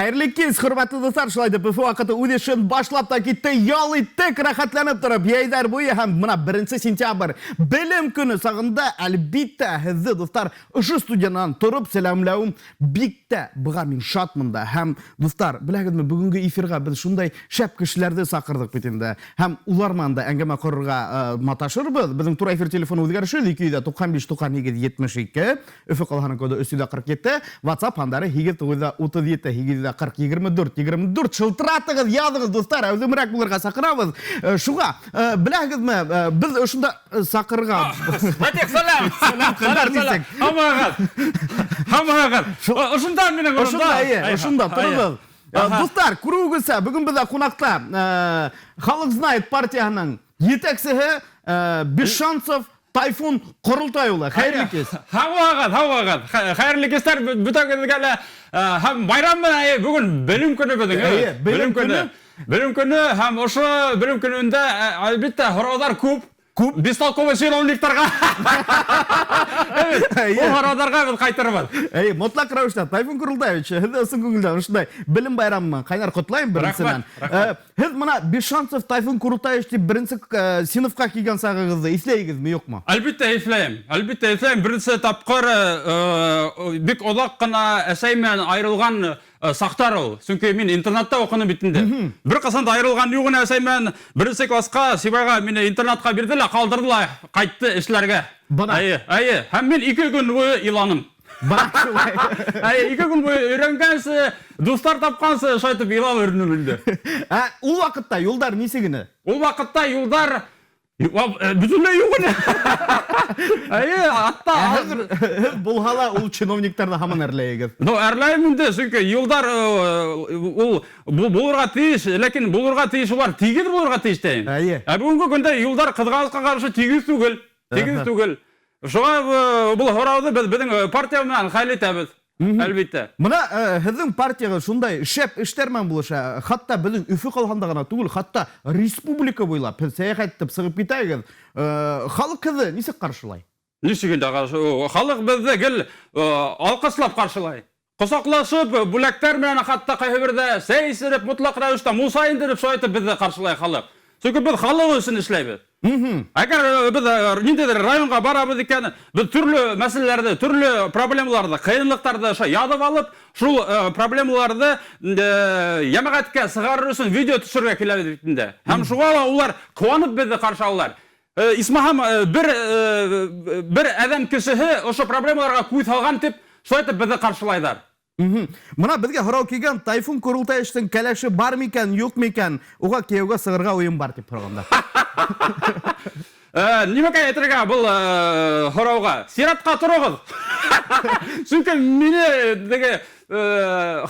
Хәйерле кис, хөрмәтле дуҫтар, шулай итеп Өфө ваҡыты үҙ эшен башлап та китте. Ял иттек, рәхәтләнеп тороп, йәйҙәр буйы һәм мына 1 сентябрь белем көне сағында, әлбиттә, һеҙҙе, дуҫтар, ошо студиянан тороп сәләмләүем бик тә быға мин шатмын да. Һәм, дуҫтар, беләгеҙме, бөгөнгө эфирға беҙ шундай шәп кешеләрҙе саҡырҙыҡ бит инде. Һәм улар менән дә әңгәмә ҡорорға маташырбыҙ. Беҙҙең тура эфир телефоны үҙгәреше 295 98 72. Өфө ҡалаһының коды 347, WhatsApp һандары 8937 840 24 24. Шылтыратығыҙ, яҙығыҙ, дуҫтар, әүҙемерәк булырға саҡырабыҙ. Шуға, беләһегеҙме, беҙ ошонда саҡырырға. Фатих, сәлам! Сәлам, ҡыҙҙар, нисек? Һаумыһығыҙ? Һаумыһығыҙ? Ошонда минең урында. Ошонда, эйе, ошонда тороғоҙ. Дуҫтар, күреүегеҙсә, бөгөн беҙҙә ҡунаҡта Халыҡ знает партияһының етәксеһе Бешанцев Тайфун Ҡоролтай улы, хәйерле кис. Һаумыһығыҙ, һаумыһығыҙ. Хәйерле кистәр бөтәгеҙгә лә. Һәм байрам менән, бөгөн белем көнө беҙҙең. Эйе, белем көнө. Белем көнө һәм ошо белем көнөндә, әлбиттә, һорауҙар күп. Күп. Бестолковый чиновниктарға. Ул һорауҙарға беҙ ҡайтырбыҙ. Эйе, мотлаҡ рәүештә. Тайфун Ҡоролтаевич, һеҙҙе ысын күңелдән ошондай белем байрамы менән ҡайнар ҡотлайым беренсенән. Рәхмәт, рәхмәт. Һеҙ мына Бешанцев Тайфун Курултаевич тип беренсе синыфҡа килгән сағығыҙҙы иҫләйегеҙме, юҡмы? Әлбиттә иҫләйем. Әлбиттә иҫләйем. Беренсе тапҡыр бик оҙаҡ ҡына әсәй менән айырылған саҡтар ул. Сөнки мин интернатта уҡыным бит инде. Бер ҡасан да айырылған юҡ ине әсәй менән. Беренсе класҡа Сибайға мине интернатҡа бирҙе лә ҡалдырҙы ла ҡайтты эшләргә. Бына. Әйе, әйе. Һәм мин 2 көн буйы иланым. Бына шулай. Әйе, 2 көн буйы өйрәнгәнсе, дуҫтар тапҡансы шулай итеп илап йөрөнөм инде. Ә ул ваҡытта юлдар нисек ине? Ул ваҡытта юлдар бөтөнләй юҡ ине. Әйе, атта Ә хәҙер һеҙ булһа ла ул чиновниктарҙы һаман әрләйегеҙ. Ну, әрләйем инде, сөнки юлдар ул булырға тейеш, ләкин булырға тейеш улар тигеҙ булырға тейеш тейем. Әйе. Ә бөгөнгө көндә юлдар ҡыҙғанысҡа ҡаршы тигеҙ түгел, тигеҙ түгел. Шуға был һорауҙы беҙ беҙҙең партия менән хәл итәбеҙ, әлбиттә. Мына һеҙҙең партияғыҙ шундай шәп эштәр менән булыша, хатта беҙҙең Өфө ҡалаһында ғына түгел, хатта республика буйлап һеҙ сәйәхәт итеп сығып китәгеҙ. Халыҡ һеҙҙе нисек ҡаршылай? Нисек инде халыҡ беҙҙе гел алҡышлап ҡаршылай. Ҡосаҡлашып, бүләктәр менән хатта ҡайһы берҙә сәй эсереп, мотлаҡ рәүештә мунса индереп, шулай итеп беҙҙе ҡаршылай халыҡ. Сөнки беҙ халыҡ өсөн эшләйбеҙ. Әгәр беҙ ниндәйҙер районға барабыҙ икән, беҙ төрлө мәсьәләләрҙе, төрлө проблемаларҙы, ҡыйынлыҡтарҙы ошо яҙып алып, шул проблемаларҙы йәмәғәткә сығарыр өсөн видео төшөрөргә киләбеҙ бит инде. Һәм шуға ла улар ҡыуанып беҙҙе ҡаршы алалар. Исмаһам бер әҙәм кешеһе ошо проблемаларға күҙ һалған тип, шулай итеп беҙҙе ҡаршылайҙар. Мына беҙгә һорау килгән, Тайфун Ҡоролтаевичтың кәләше бар микән, юҡ микән? Уға кейәүгә сығырға уйым бар тип һорағандар. Нимәкәй әйтергә был һорауға? Сиратҡа тороғоҙ. Сөнки мине теге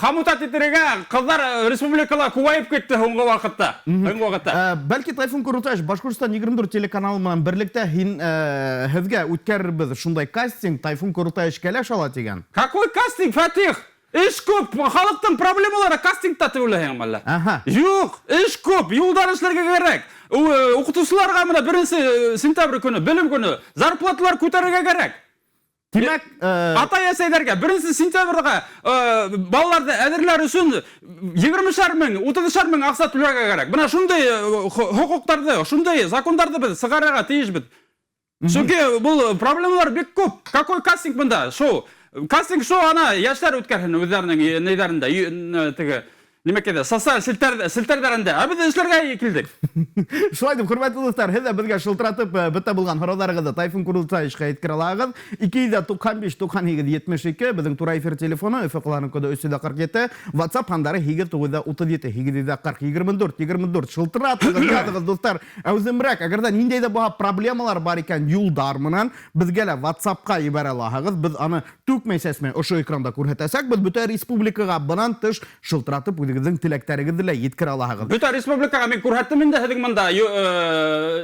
хамутат итергә ҡыҙҙар республикала күбәйеп китте һуңғы ваҡытта. Һуңғы ваҡытта. Бәлки Тайфун Ҡоролтаевич Башҡортостан 24 телеканалы менән берлектә һеҙгә үткәрербеҙ шундай кастинг, Тайфун Ҡоролтаевич кәләш ала тигән. Какой кастинг, Фатих? Эш күп, халыҡтың проблемалары кастингта тип уйлайһыңмы әллә? Юҡ, эш күп, юлдар эшләргә кәрәк. Уҡытыусыларға мына 1 сентябрь көнө, белем көнө, зарплаталар күтәрергә кәрәк. Тимәк, атай-әсәйҙәргә 1 сентябргә балаларҙы әҙерләр өсөн егермешәр мең, утыҙышар мең аҡса түләргә кәрәк. Бына шундай хоҡуҡтарҙы, шундай закондарҙы беҙ сығарырға тейешбеҙ. Сөнки был проблемалар бик күп. Какой кастинг бында? Шоу. Кастинг шоу ана йәштәр үткәрһен үҙҙәренең нейҙәрендә, теге нимәкәйҙә, социаль селтәрҙәрендә. Ә беҙ эшләргә килдек. Шулай итеп, хөрмәтле дуҫтар, һеҙ ҙә беҙгә шылтыратып, бөтә булған һорауҙарығыҙҙы Тайфун Ҡоролтаевичҡа еткерә алаһығыҙ. 295 98 72 беҙҙең тура эфир телефоны, Өфө ҡалаһының коды 347, WhatsApp һандары 8 937 840 24 24. Шылтыратығыҙ, яҙығыҙ, дуҫтар. Әүҙемерәк, әгәр ҙә ниндәй ҙә булһа проблемалар бар икән юлдар менән, беҙгә лә WhatsApp-ҡа ебәрә алаһығыҙ. Беҙ аны түкмәй сәсмәй ошо экранда күрһәтәсәкбеҙ. Бөтә республикаға бынан тыш шылтыратып үҙегеҙҙең теләктәрегеҙҙе лә еткерә алаһығыҙ. Бөтә республикаға мин күрһәттем инде һеҙҙең бында,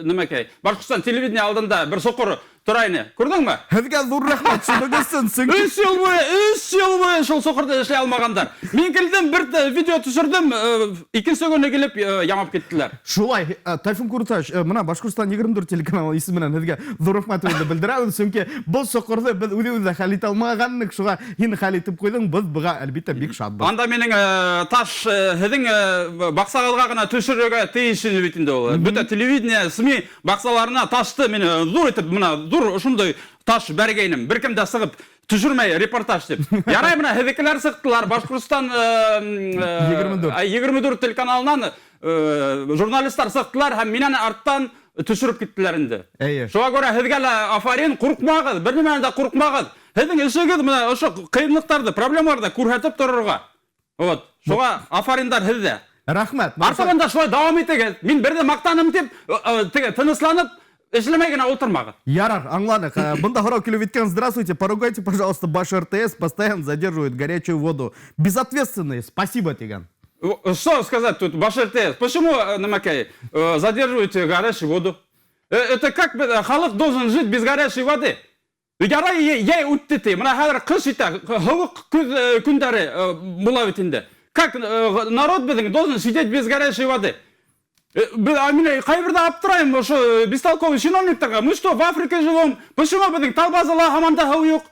нәмәкәй. Башҡортостан телевидение алдында бер соҡор тора ине. Күрҙеңме? Һеҙгә ҙур рәхмәт шуның өсөн, сөнки Өс йыл буйы, өс йыл буйы шул соҡорҙо эшләй алмағандар. Мин килдем, бер видео төшөрҙөм, икенсе көнө килеп ямап киттеләр. Шулай, Тайфун Куртаевич, мына Башҡортостан 24 телеканалы исеменән һеҙгә ҙур рәхмәтебеҙҙе белдерәбеҙ, сөнки был соҡорҙо беҙ үҙебеҙ дә хәл итә алмаған инек, шуға һин хәл итеп ҡуйҙың, беҙ быға, әлбиттә, бик шатбыҙ. Анда минең таш һеҙҙең баҡсағыҙға ғына төшөрөргә тейеш ине бит инде ул. Бөтә телевидение, СМИ баҡсаларына ташты мин ҙур итеп, мына ҙур ошондай таш бәргәйнем. Бер кем дә сығып төшөрмәй репортаж тип. Ярай мына һеҙҙекеләр сыҡтылар, Башҡортостан 24. 24 телеканалынан журналисттар сыҡтылар һәм минән арттан төшөрөп киттеләр инде. Эйе. Шуға күрә һеҙгә лә афарин, ҡурҡмағыҙ, бер нимәнән дә ҡурҡмағыҙ. Һеҙҙең эшегеҙ мына ошо ҡыйынлыҡтарҙы, проблемаларҙы күрһәтеп торорға. Вот. Шуға афариндар һеҙҙә. Рәхмәт. Артабан да шулай дауам итегеҙ. Мин берҙе маҡтаным тип, теге тынысланып, эшләмәй генә ултырмағыҙ. Ярар, аңланыҡ. Бында һорау килеп еткән. Здравствуйте, поругайте, пожалуйста, Баш РТС, постоянно задерживают горячую воду. Безответственные, спасибо тигән. Что сказать тут, Баш РТС? Почему, Намакай, задерживаете горячую воду? Это как халыҡ должен жить без горячей воды? Ярай йәй үтте ти. Мына хәҙер ҡыш етә, һыуыҡ көҙ көндәре була бит инде. Как народ беҙҙең должен сидеть без горячей воды? Мин ҡайберҙә аптырайым ошо бестолковый чиновниктарға. Мы что, в Африке живем? Почему беҙҙең Талбазыла һаман да һыу юҡ?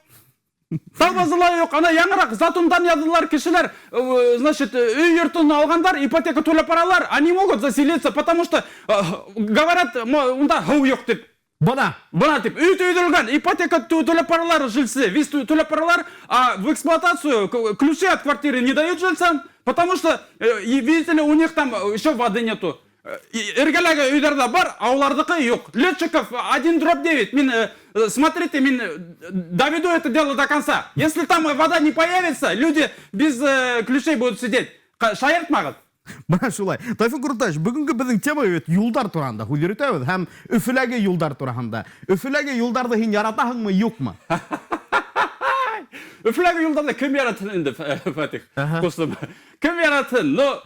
Талбазыла юҡ. Ана яңыраҡ затондан яҙҙылар кешеләр, значит, өй йортон алғандар, ипотека түләп баралар, они могут заселиться, потому что, говорят, унда һыу юҡ тип. Бына. Бына тип, өй төҙөлгән, ипотека түләп баралар жильцы, виз түләп баралар, а в эксплуатацию ключи от квартиры не дают жильцам, потому что, и, видите ли, у них там еще воды нету. Эргәләге өйҙәрҙә бар, а уларҙыҡы юҡ. Летчиков 1/9. Мин, смотрите, мин доведу это дело до конца. Если там вода не появится, люди без ключей будут сидеть. Шаяртмағыҙ. Бына шулай. Тайфун Куртаевич, бөгөнгө беҙҙең тема бит юлдар тураһында һүҙ йөрөтәбеҙ һәм Өфөләге юлдар тураһында. Өфөләге юлдарҙы һин яратаһыңмы, юҡмы? Өфөләге юлдарҙы кем яратһын инде, Фатих? Ҡустым. Кем яратһын? Ну,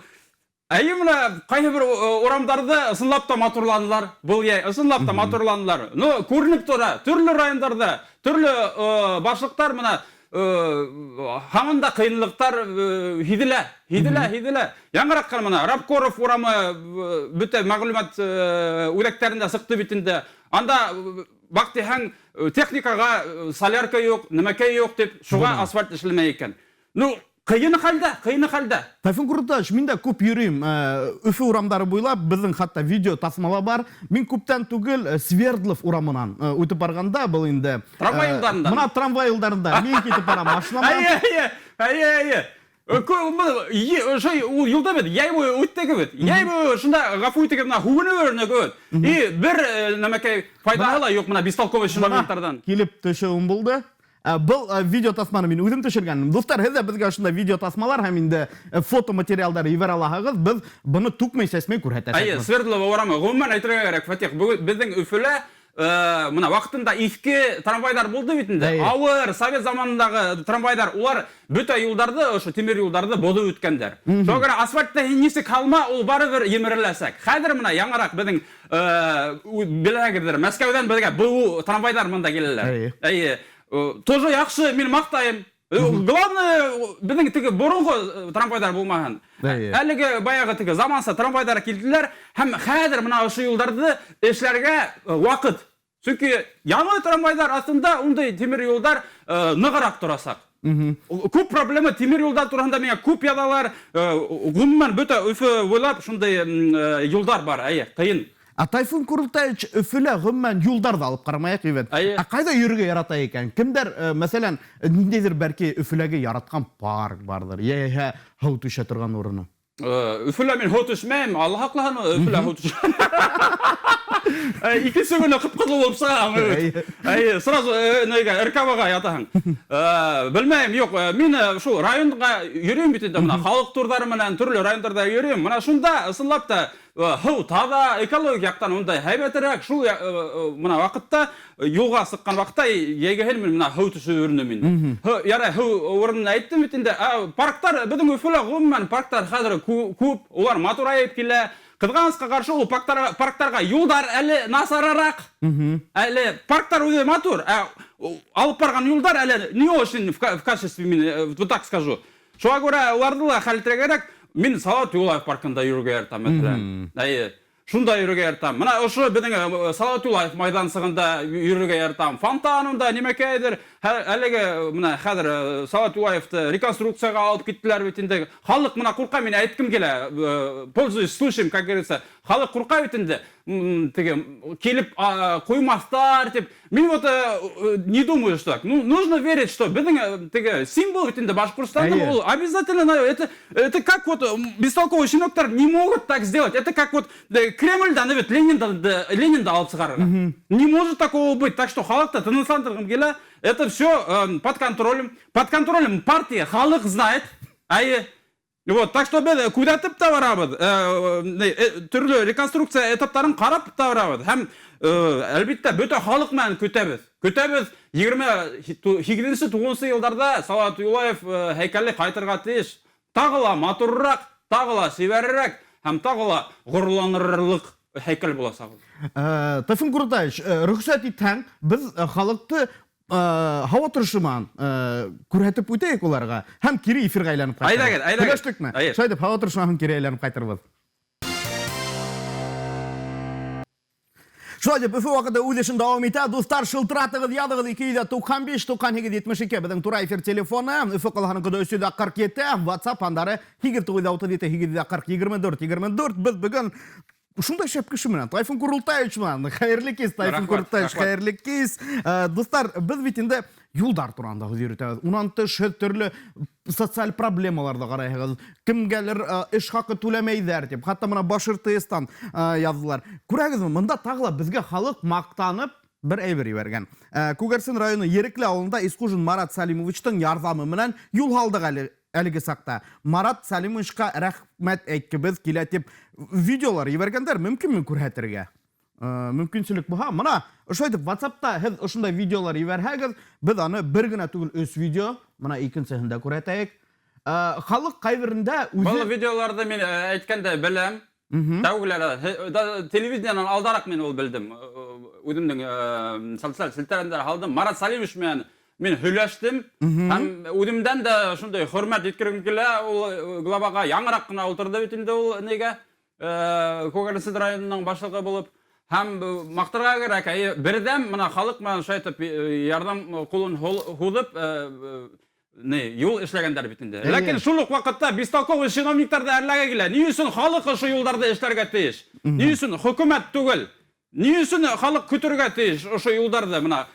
әйе, мына ҡайһы бер урамдарҙы ысынлап та матурланылар. Был йәй ысынлап та матурланылар. Ну, күренеп тора, төрлө райондарҙа, төрлө башлыҡтар мына һаман да ҡыйынлыҡтар һиҙелә, һиҙелә, һиҙелә. Яңыраҡ ҡына мына Рабкоров урамы бөтә мәғлүмәт үҙәктәрендә сыҡты бит инде. Анда баҡтиһәң техникаға солярка юҡ, нәмәкәй юҡ тип, шуға асфальт эшләмәй икән. Ну, ҡыйын хәлдә, ҡыйын хәлдә. Тайфун Куртаевич, мин дә күп йөрөйөм Өфө урамдары буйлап, беҙҙең хатта видео тасмала бар. Мин күптән түгел Свердлов урамынан үтеп барғанда, был инде, Трамвай юлдарында. Мына трамвай юлдарында мин китеп барам машинаман. Әйе, әйе, әйе, әйе. Ошо ул юлда бит, йәй буйы үттек бит. Йәй буйы шунда ғәфү итегеҙ, мына һүгенеп йөрөнөк бит. И бер нәмәкәй файҙаһы ла юҡ мына бестолковый чиновниктарҙан. Килеп төшөүем булды. Был видео тасманы мин үҙем төшөргәнмен. Дуҫтар, һеҙ ҙә беҙгә ошондай видео тасмалар һәм инде фото материалдар ебәрә алаһығыҙ. Беҙ быны түкмәй сәсмәй күрһәтәсәкбеҙ. Әйе, Свердлова урамы. Ғөмүмән әйтергә кәрәк, Фатих, бөгөн беҙҙең Өфөлә мына ваҡытында иҫке трамвайҙар булды бит инде. Ауыр совет заманындағы трамвайҙар, улар бөтә юлдарҙы, ошо тимер юлдарҙы боҙоп үткәндәр. Шуға күрә асфальтта һин нисек һалма, ул барыбер емереләсәк. Хәҙер мына яңыраҡ беҙҙең беләһегеҙҙер, Мәскәүҙән беҙгә БУ трамвайҙар мында киләләр. Әйе. Тоже яҡшы, мин маҡтайым. Главное, беҙҙең теге боронғо трамвайҙар булмаһын. Әлеге баяғы теге заманса трамвайҙар килделәр һәм хәҙер мына ошо юлдарҙы эшләргә ваҡыт. Сөнки яңы трамвайҙар аҫтында ундай тимер юлдар нығыраҡ торасаҡ. Күп проблема тимер юлдар тураһында миңә күп яҙалар. Ғөмүмән бөтә Өфө буйлап шундай юлдар бар, әйе, ҡыйын. А Тайфун Курултаевич Өфөлә ғөмүмән юлдарҙы алып ҡарамайыҡ, ивет. Әйе. А ҡайҙа йөрөргә ярата икән? Кемдәр, мәҫәлән, ниндәйҙер бәлки Өфөләге яратҡан парк барҙыр, йәһә һыу төшә торған урыны? Өфөлә мин һыу төшмәйем, Аллаһ һаҡлаһын, Өфөлә һыу төшмәйем. Икенсе көнө ҡып-ҡыҙыл булып сығаһың, Әйе. Әйе, сразу нейгә, РКВ-ға ятаһың. Белмәйем, юҡ, мин шул районға йөрөйөм бит инде, мына халыҡ турҙары менән төрлө райондарҙа йөрөйөм. Мына шунда ысынлап та һыу таҙа, экологик яҡтан ундай һәйбәтерәк. Шул мына ваҡытта, юлға сыҡҡан ваҡытта йәйгәһен мин мына һыу төшөү урыны мин. Һыу, ярай, һыу урынын әйттем бит инде. Парктар, беҙҙең Өфөлә ғөмүмән парктар хәҙер күп, улар матурайып килә. Ҡыҙғанысҡа ҡаршы, ул парктарға юлдар әле насарыраҡ. Әле парктар үҙе матур, ә алып барған юлдар әле не очень в качестве, мин вот так скажу. Шуға күрә уларҙы ла хәл итергә кәрәк. Мин Салауат Юлаев паркында йөрөргә яратам, мәҫәлән. Әйе. Шунда йөрөргә яратам. Мына ошо беҙҙең Салауат Юлаев майҙансығында йөрөргә яратам. Фонтанында нимәкәйҙер. Әлеге мына хәҙер Салауат Юлаевты реконструкцияға алып киттеләр бит инде. Халыҡ мына ҡурҡа, мин әйткем килә, пользуясь случаем, как говорится, халыҡ ҡурҡа бит инде. Теге килеп ҡуймаҫтар тип. Мин вот не думаю, что так. Ну, нужно верить, что беҙҙең теге символ бит инде Башҡортостандың, ул обязательно это как вот бестолковый щеноктар не могут так сделать. Это как вот Кремльдан ведь Ленинды алып сығарырға. Не может такого быть. Так что халыҡты тынысландырғым килә. Это все под контролем. Под контролем партия. Халыҡ знает. Әйе. Вот, так что беҙ күҙәтеп тә барабыҙ. Төрлө реконструкция этаптарын ҡарап та барабыҙ. Һәм әлбиттә бөтә халыҡ менән көтәбеҙ. Көтәбеҙ 28-9 йылдарҙа Салауат Юлаев һәйкәле ҡайтырға тейеш. Тағы ла матурыраҡ, тағы ла сибәрерәк һәм тағы ла ғорурланырлыҡ һәйкәл буласаҡ ул. Тайфун Курултаевич, рөхсәт итһәң, беҙ халыҡты һауа торошо менән күрһәтеп үтәйек уларға һәм кире эфирға әйләнеп ҡайтырбыҙ. Әйҙәгеҙ, әйҙәгеҙ. Һөйләштекме? Әйе. Шулай итеп, һауа торошо менән кире әйләнеп ҡайтырбыҙ. Шулай итеп, Өфө ваҡыты үҙ эшен дауам итә. Дуҫтар, шылтыратығыҙ, яҙығыҙ 295 98 72. Беҙҙең тура эфир телефоны. Өфө ҡалаһының коды 347. WhatsApp һандары 8 937 840 24 24. Беҙ бөгөн шундай шәп кеше менән, Тайфун Курултаевич менән. Хәйерле кис, Тайфун Рәхмәт, Курултаевич, рәхмәт. Хәйерле кис. Дуҫтар, беҙ бит инде юлдар тураһында һүҙ йөрөтәбеҙ. Унан тыш һеҙ төрлө социаль проблемаларҙы ҡарайһығыҙ. Кемгәлер эш хаҡы түләмәйҙәр тип, хатта мына Башртстан яҙҙылар. Күрәгеҙме, мында тағы ла беҙгә халыҡ маҡтанып бер әйбер ебәргән. Күгәрсен районы Ерекле ауылында Исҡужин Марат Салимовичтың ярҙамы менән юл һалдыҡ әлеге саҡта. Марат Салимовичҡа рәхмәт әйткебеҙ килә тип видеолар ебәргәндәр, мөмкинме күрһәтергә? Мөмкинселек булһа, мына ошолай итеп WhatsApp-та һеҙ ошондай видеолар ебәрһәгеҙ, беҙ аны бер генә түгел, өс видео, мына икенсеһен дә күрһәтәйек. Халыҡ ҡайберендә үҙе Был видеоларҙы мин әйткәндә беләм. Тәүгеләр, телевидениенан алдараҡ мин ул белдем. Үҙемдең социаль селтәрендә һалдым. Марат Салимович менән мин һөйләштем. Һәм үҙемдән дә шундай хөрмәт еткергем килә. Ул главаға яңыраҡ ҡына ултырҙы бит инде ул нигә? Күгәрсен районының башлығы булып. Һәм маҡтарға кәрәк, әйе, берҙәм мына халыҡ менән шулай итеп, ярҙам ҡулын һуҙып, не, юл эшләгәндәр бит инде. Ләкин шул уҡ ваҡытта бестолковый чиновниктар ҙа әрләгә килә. Ни өсөн халыҡ ошо юлдарҙы эшләргә тейеш? Ни өсөн хөкүмәт түгел? Ни өсөн халыҡ көтөргә тейеш ошо юлдарҙы? Мына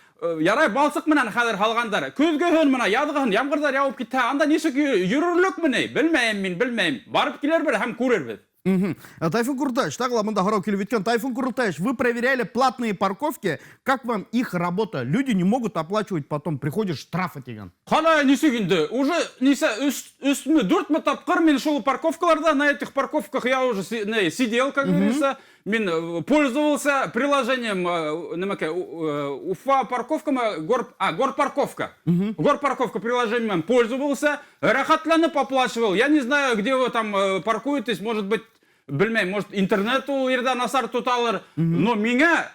ярай балсыҡ менән хәҙер һалғандар. Көҙгөһөн мына яҙғыһын ямғырҙар яуып китһә, анда нисек йөрөрлөкмө ни? Белмәйем мин, белмәйем. Барып килербеҙ һәм күрербеҙ. Тайфун Курултаевич, тағы ла мында һорау килеп еткән. Тайфун Курултаевич, вы проверяли платные парковки, как вам их работа? Люди не могут оплачивать, потом приходишь, штрафы тигән. Ҡалай нисек инде? Уже нисә өсмө, дүртме тапҡыр мин шул парковкаларҙа, на этих парковках я уже не, сидел, как говорится. Мин пользовался приложением нәмәкәй, Уфа парковкама, горпарковка. Горпарковка приложением пользовался, рәхәтләнеп оплачивал. Я не знаю, где вы там паркуетесь, может быть, белмәйем, может, интернет ул ерҙә насар тоталыр. Но миңә,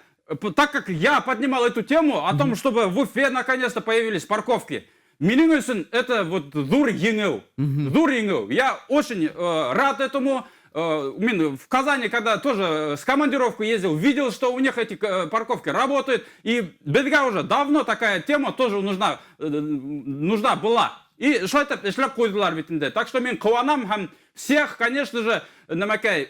так как я поднимал эту тему о том, чтобы в Уфе наконец-то появились парковки, минең өсөн это вот ҙур еңеү. Ҙур еңеү. Я очень рад этому. Мин в Казани, когда тоже с командировку ездил, видел, что у них эти парковки работают. И беҙгә уже давно такая тема тоже нужна была. И что это эшләп ҡуйҙылар бит инде. Так что мин ҡыуанам һәм всех, конечно же, нәмәкәй,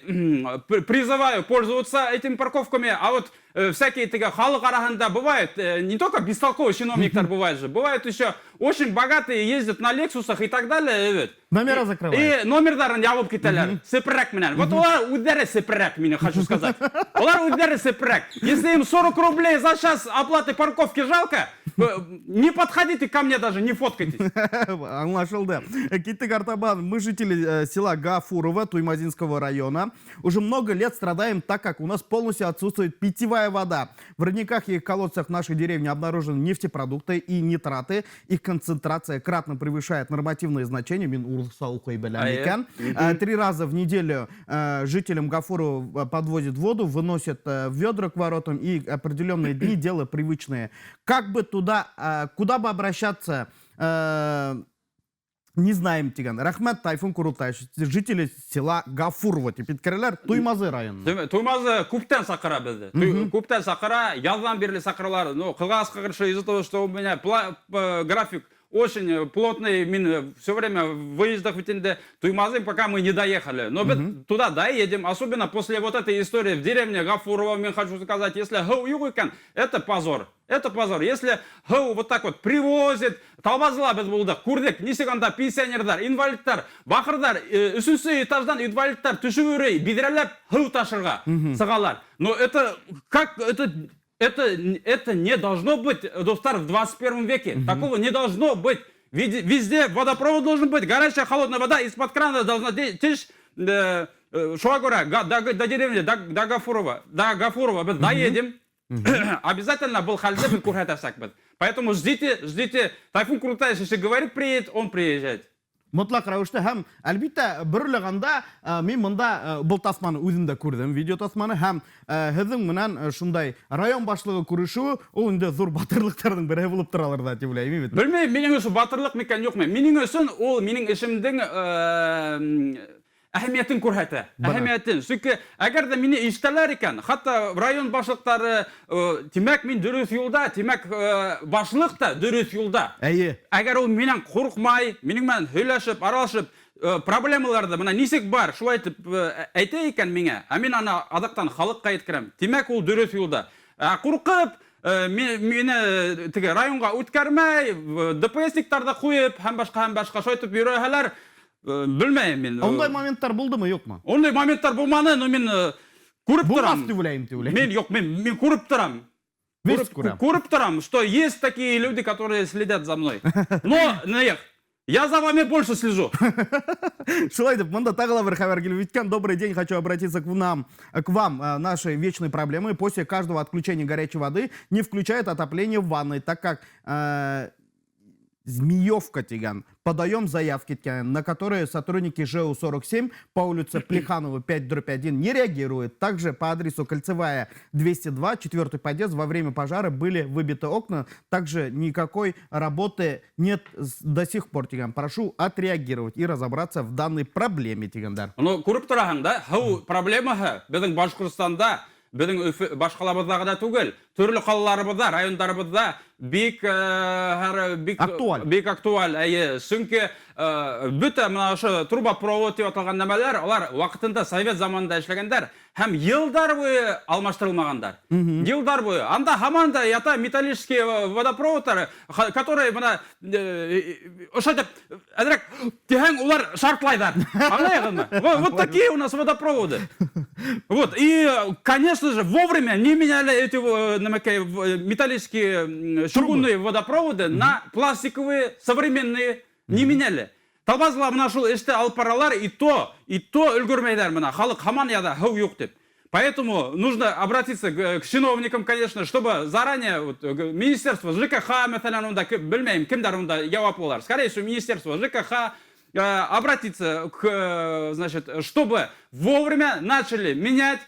призываю пользоваться этими парковками. А вот всякие теге халыҡ араһында бывает, не только бестолковый чиновниктар бывает же, бывает еще очень богатые ездят на Лексусах и так далее. Evet. Номера закрывают. И номерҙарын ябып китәләр. Сепрәк менән. Вот улар үҙҙәре сепрәк, мин хочу сказать. Улар үҙҙәре сепрәк. Если им 40 рублей за час оплаты парковки жалко, не подходите ко мне даже, не фоткайтесь. Аңлашылды. Киттек артабан. Мы жители села Гафурова Туймазинского района. Уже много лет страдаем, так как у нас полностью отсутствует питьевая вода. В родниках и колодцах нашей деревни обнаружены нефтепродукты и нитраты. Их концентрация кратно превышает нормативные значения. Мин урыҫса уҡый беләм икән. 3 раза в неделю жителям Гафурова подвозят воду, выносят ведра к воротам, и определенные дни дело привычное. Как бы туда, куда бы обращаться, не знаем тигән. Рәхмәт, Тайфун Курултаевич, жители села Гафурово тип еткерәләр, Туймазы районы. Туймазы күптән саҡыра беҙҙе. Күптән саҡыра, яҙҙан бирле саҡыралар. Но ҡыҙғанысҡа ҡаршы, из-за того, что у меня график очень плотный, мин все время в выездах бит инде, Туймазы пока мы не доехали. Но беҙ туда доедем, особенно после вот этой истории в деревне Гафурова, мин хочу сказать, если һыу юҡ икән, это позор. Это позор. Если һыу вот так вот привозит, Талбазыла беҙ булдыҡ, күрҙек, нисек анда пенсионерҙар, инвалидтар, бахырҙар, өсөнсө этаждан инвалидтар төшөп йөрөй, биҙрәләп һыу ташырға сығалар. Но это, как, это не должно быть, дуҫтар, в 21 веке. Такого не должно быть. Везде водопровод должен быть, горячая, холодная вода из-под крана должна течь. Шуға күрә, до деревни, до Гафурова беҙ доедем. Обязательно был хәлде беҙ күрһәтәсәкбеҙ. Поэтому ждите, ждите. Тайфун Курултаевич, если говорит, приедет, он приезжает. Мотлаҡ рәүештә һәм әлбиттә бөрлөгәндә мин бында был таҫманы үҙем дә күрҙем, видео таҫманы, һәм һеҙҙең менән шундай район башлығы күрешеүе ул инде ҙур батырлыҡтарҙың береһе булып торалыр ҙа тип уйлайым бит. Белмәйем, минең өсөн батырлыҡ микән, юҡмы. Минең өсөн ул минең эшемдең әһәмиәтен күрһәтә. Әһәмиәтен. Сөнки әгәр ҙә мине ишетәләр икән, хатта район башлыҡтары, тимәк, мин дөрөҫ юлда, тимәк, башлыҡ та дөрөҫ юлда. Әгәр ул минән ҡурҡмай, минең менән һөйләшеп, аралашып, проблемаларҙы бына нисек бар, шулай итеп әйтә икән миңә, ә мин аны аҙаҡтан халыҡҡа еткерәм. Тимәк, ул дөрөҫ юлда. Ә ҡурҡып, мине теге районға үткәрмәй, ДПСниктарҙы ҡуйып, һәм башҡа шулай итеп йөрөһәләр, белмәйем мин. Ундай моменттар булдымы, юҡмы? Ундай моменттар булманы, но мин күреп Булмаҫ торам. тип уйлайым, тип уйлайым. Мин юҡ, мин күреп торам. Весь күрәм. Күреп торам, что есть такие люди, которые следят за мной. Но, Наех, я за вами больше слежу. Шулай итеп, бында тағы ла бер хәбәр килеп еткән. Добрый день, хочу обратиться к нам, к вам. Наши вечные проблемы. После каждого отключения горячей воды не включают отопление в ванной, так как Змеевка тигән. Подаем заявки, тигән, на которые сотрудники ЖУ-47 по улице Плеханова 5/1 не реагируют. Также по адресу Кольцевая 202, четвертый подъезд, во время пожара были выбиты окна. Также никакой работы нет до сих пор, тигән. Прошу отреагировать и разобраться в данной проблеме, тигәндәр. Ну, күреп тораһың да, һыу проблемаһы беҙҙең Башҡортостанда, беҙҙең Өфө баш ҡалабыҙҙа ғына түгел, төрлө ҡалаларыбыҙҙа, райондарыбыҙҙа бик бик Актуаль. Бик актуаль, эйе. Сөнки бөтә бына ошо трубопровод тип аталған нәмәләр, улар ваҡытында совет заманында эшләгәндәр һәм йылдар буйы алмаштырылмағандар. Йылдар буйы. Анда һаман да ята металлические водопроводтар, которые бына ошо тип әҙерәк тиһәң, улар шартлайҙар. Аңлайһыңмы? Вот такие у нас водопроводы. Вот. И, конечно же, вовремя не меняли эти нәмәкәй, металлические чугунные водопроводы на пластиковые, современные, не меняли. Талбазыла бына шул эште алып баралар, и то өлгөрмәйҙәр бына. Халыҡ һаман яҙа, һыу юҡ тип. Поэтому нужно обратиться к чиновникам, конечно, чтобы заранее вот, министерство ЖКХ, мәҫәлән, унда, белмәйем, кемдәр унда яуаплылар. Скорее всего, министерство ЖКХ, обратиться к, значит, чтобы вовремя начали менять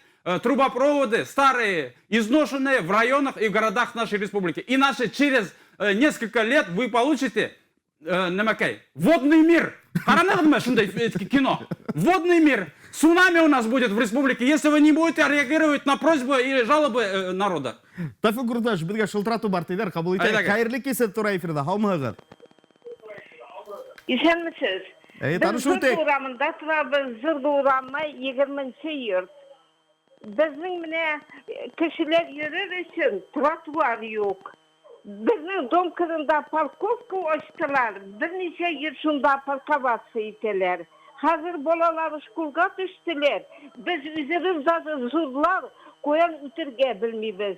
трубопроводы старые, изношенные в районах и в городах нашей республики. Иначе через несколько лет вы получите нәмәкәй, водный мир. Ҡаранығыҙмы шундай кино? Водный мир. Цунами у нас будет в республике, если вы не будете реагировать на просьбы или жалобы народа. Тайфун Курултаевич, беҙгә шылтыратыу бар тиҙәр, ҡабул итәйек. Әйҙәгеҙ. Хәйерле кис, тура эфирҙа, һаумыһығыҙ? Иҫәнмеһегеҙ. Эй, Беҙ танышып Зырҙы үтәйек. урамында торабыҙ, Зырҙы урамы 20 йорт. Беҙҙең менә кешеләр йөрөр өсөн тротуар юҡ. Беҙҙең дом ҡырында парковка астылар, бер нисә йыл шунда парковаться итәләр. Хәҙер балалар школға төштөләр. Беҙ үҙебеҙ дә ҙурлар ҡаян үтергә белмәйбеҙ.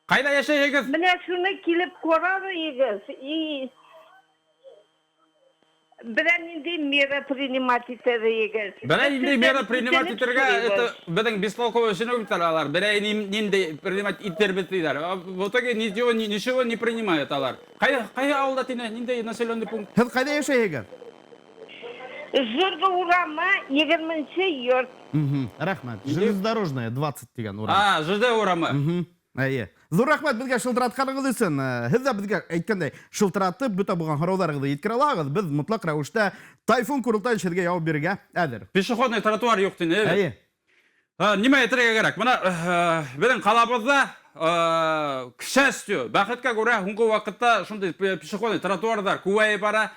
Ҡайҙа йәшәйһегеҙ? Менә шуны килеп ҡарағыҙ. И Берәр нинди мера принимать итәр егет. Берәй нинди мера принимать итергә, это беҙҙең бестолковый чиновниктар алар. Берәй нинди принимать итербеҙ тиҙәр. В итоге ничего, ничего не принимают алар. Ҡай ауылда тине, ниндәй населенный пункт? Һеҙ ҡайҙа йәшәйһегеҙ? Жыргы урамы, 20 йорт. Рәхмәт. Железнодорожная 20 тигән урам. А, ЖД урамы. Әйе. Ҙур рәхмәт беҙгә шылтыратҡанығыҙ өсөн. Һеҙ ҙә беҙгә әйткәндәй шылтыратып, бөтә булған һорауҙарығыҙҙы еткерә алаһығыҙ. Беҙ мотлаҡ рәүештә Тайфун Курултаевич һеҙгә яуап бирергә әҙер. Пешеходный тротуар юҡ тине. Әйе. Нимә әйтергә кәрәк? Бына беҙҙең ҡалабыҙҙа, к счастью, бәхеткә күрә, һуңғы ваҡытта шундай пешеходный тротуарҙар күбәйеп бара,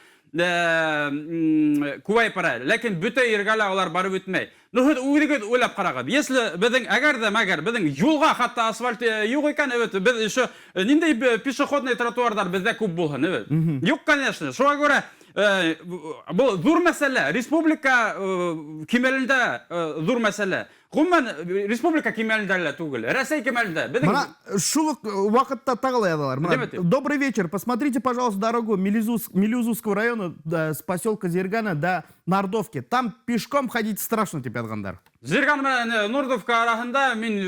күбәйеп бара. Ләкин бөтә ергә лә улар барып етмәй. Ну, һеҙ үҙегеҙ уйлап ҡарағыҙ. Если беҙҙең, әгәр ҙә мәгәр беҙҙең юлға хатта асфальт юҡ икән, evet, беҙ еще ниндәй пешеходный тротуарҙар беҙҙә күп булһын, evet. Юҡ, конечно. Шуға күрә был ҙур мәсьәлә, республика кимәлендә ҙур мәсьәлә. Ғөмүмән, республика кимәлендә лә түгел, Рәсәй кимәлендә. Беҙҙең Бына шул уҡ ваҡытта тағы ла яҙалар. Бына, Нимә ти? Добрый вечер. Посмотрите, пожалуйста, дорогу Мелеузовского района, да, с поселка Зергана до Нордовки. Там пешком ходить страшно, тип яҙғандар. Зерган менән Нордовка араһында мин